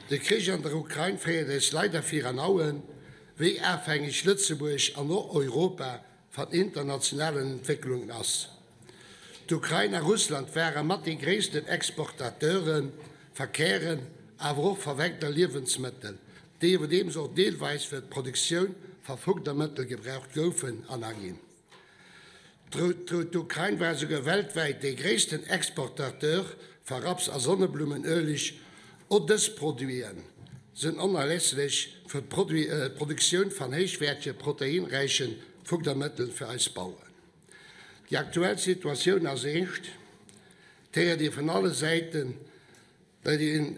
De Krich an der Ukrain féiert eis leider viran Auen, wéi afhängeg Lëtzebuerg an och Europa van internationalen Entwécklungen ass. D'Ukrain a Russland ware mat déi gréissten Exportateure va Kären, awer och va weider Liewensmëttel, déi iwwerdeems och deelweis fir d'Produktioun va Fuddermëttel gebraucht goufen an a ginn. D'Ukrain war esouguer weltwäit dee gréissten Exportateur va Raps a Sonneblummenueleg. Och dës Produite sënn onerlässlech fir d'Produktioun van héichwäertege proteinräiche Fuddermëttel fir eis Baueren. Déi aktuell Situatioun ass eescht, 't héiert ee vun alle Säiten, datt een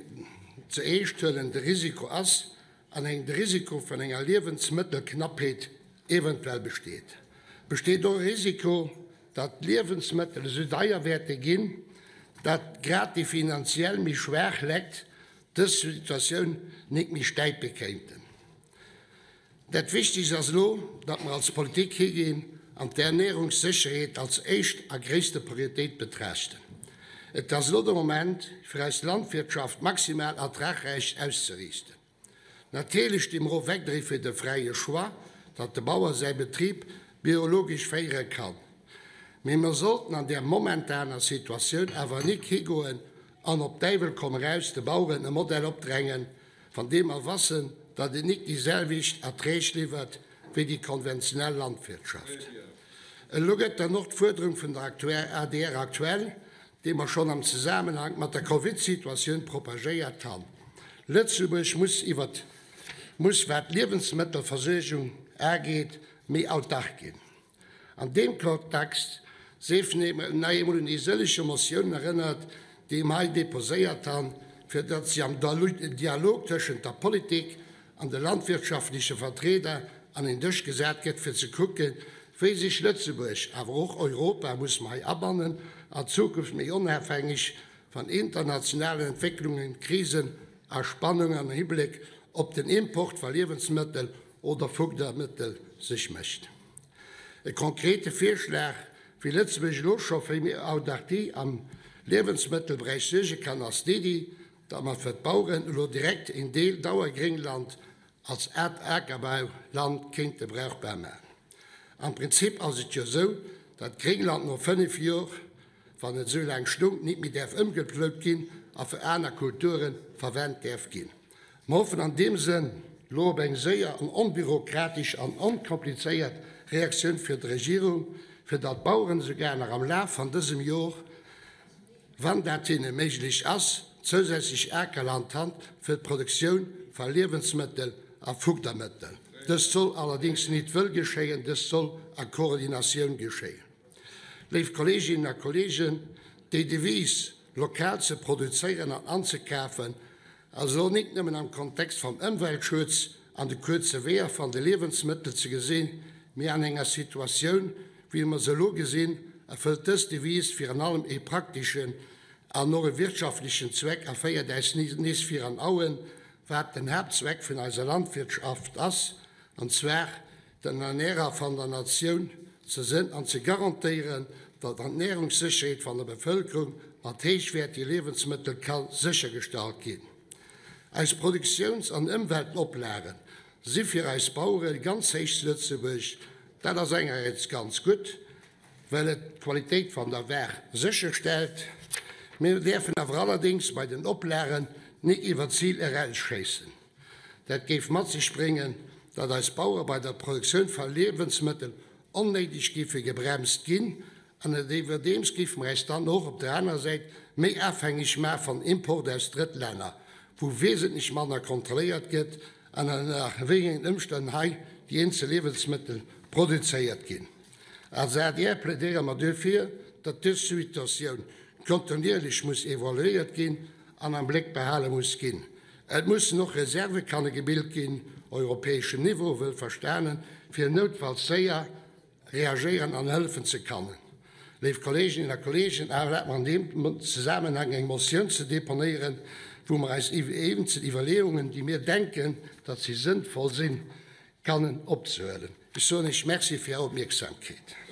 ze eescht huelen de Risiko ass an eng de Risiko vun enger Liewensmëttelknappheet eventuell besteet. Besteet och e Risiko, datt d'Liewensmëttel esou deier wäerte ginn, datt grad déi finanziell méi schwaach Lekt dës Situatioun nik méi stäipe kéinten. Dat Wichtegst ass elo, datt mer als Politik higinn an d'Ernährungssécherheet als éischt a gréisste Prioritéit betrachten. Et ass elo de Moment, fir eis Landwirtschaft maximal ertragräich auszeriichten. Natierlech sti mer och wegderi fir de fräie Choix, datt de Bauer säi Betrib biologesch féiere kann. Mee mer sollten an där momentaner Situatioun awer nik higoen an op Däiwel komm eraus de Baueren e Modell opdrängen, van deem mer wassen, datt et nik déi selwecht Erträg liwwert wéi déi konventionell Landwirtschaft. Elo gëtt dann och d'Fuerderung vun der adr aktuell, déi mer schonn am Zesammenhank mat der Covid-Situatioun propagéiert han, Lëtzebuerg muss iwwert muss, wat d'Liewensmëttelversuergung ageet, méi autark ginn. An deem Kontext sief nach eemol un déi sëllege Motiounen erënnert, déi mer hei deposéiert han, fir datt si am Dialog tëschent der Politik an de landwirtschaftleche Vertrieder an een Dësch gesat gëtt, fir ze kucken, wéi sech Lëtzebuerg, awer och Europa muss mer hei abannen, an Zukunft méi onafhängeg van internationalen Entwécklungen, Krisen a Spannungen am Hibléck op den Import va Liewensmëttel oder Fuddermëttel sech mécht. E konkrete Virschlag, wéi Lëtzebuerg elo scho fir méi Autarkie am Liewensmëttelberäich suerge kann, ass d'Iddi, datt mer fir d'Baueren elo direkt een Deel Dauergréngland als Aart Akerbauland kéinte brauchbar maachen. Am Prinzip ass et jo esou, datt Gréngland no 5 Jor, wann et esou laang stung, nit méi däerf ëmgeplougt ginn a fir aner Kulture verwent däerf ginn. Mer hoffen an deem Sënn lo op eng séier an onbürokratesch an onkomplizéiert Reaktioun fir d'Regierung, fir datt d'Baueren esouguer nach am Laf van dësem Jor, wann dat hinne méiglech ass, zousätzlech Akerland han fir d'Produktioun va Liewensmëttel a Fuddermëttel. Dëst soll allerdings nit wëll geschéien, dëst soll a Koordinatioun geschéien. Léif Kolleeginnen a Kolleegen, déi Devise, lokal ze produzéieren an anzekafen, ass elo nik nëmmen am Kontext vam Ëmweltschutz an de kuerze Weeër van de Liewensmëttel ze gesinn, mee an enger Situatioun, wéi mer se elo gesinn, erfëllt dës Devise virun allem ee prakteschen an och e wirtschaftlechen Zweck a féiert äis nees viran Auen, wat den Haaptzweck vun eiser Landwirtschaft ass, an zwar den Ernährer van der Natioun ze sënn an ze garantéieren, datt d'Ernährungssécherheet van der Bevëlkerung mat héichwäertige Liewensmëttel ka séchergestallt ginn. Eis Produktiouns an Ëmweltoplagen si fir eis Bauere ganz héich zu Lëtzebuerg. Dat ass engersäits ganz gutt, well et d'Qualitéit van der War sécherstellt. Mir däerfen awer allerdéngs bei den Oplagen nik iwwer d'Zil erausschéissen. Dat géif mat sech bréngen, datt eis Bauere bei der Produktioun va Liewensmëttel onnéideg géife gebremst ginn an et iwwerdeems géife mer äis dann och op der anerer Säit méi afhängeg maache van Import aus Drëttlänner, wou wesentlech manner kontrolléiert gëtt an ënner wéi engen Ëmstänn hei déi eenzel Liewensmëttel produzéiert ginn. Als adr plädéiere mer duerfir, datt dës Situatioun kontinuierlech muss evaluéiert ginn an am Bléck behale muss ginn. Et mussen och Reserve kanne gebilt ginn, europäeschem Niveau wëll verstanen, fir noutfalls séier reagéieren an hëllefen ze kannen. Léif Kolleeginnen a Kolleegen, erlaabt mer an deem Zesammenhang eng Motioun ze deponéieren, wou mer eis eenzel Iwwerleeungen, déi mir denken, datt se sënnvoll sinn, kannen opzehuelen. Ech soen Iech Merci fir Är Opmierksamkeet.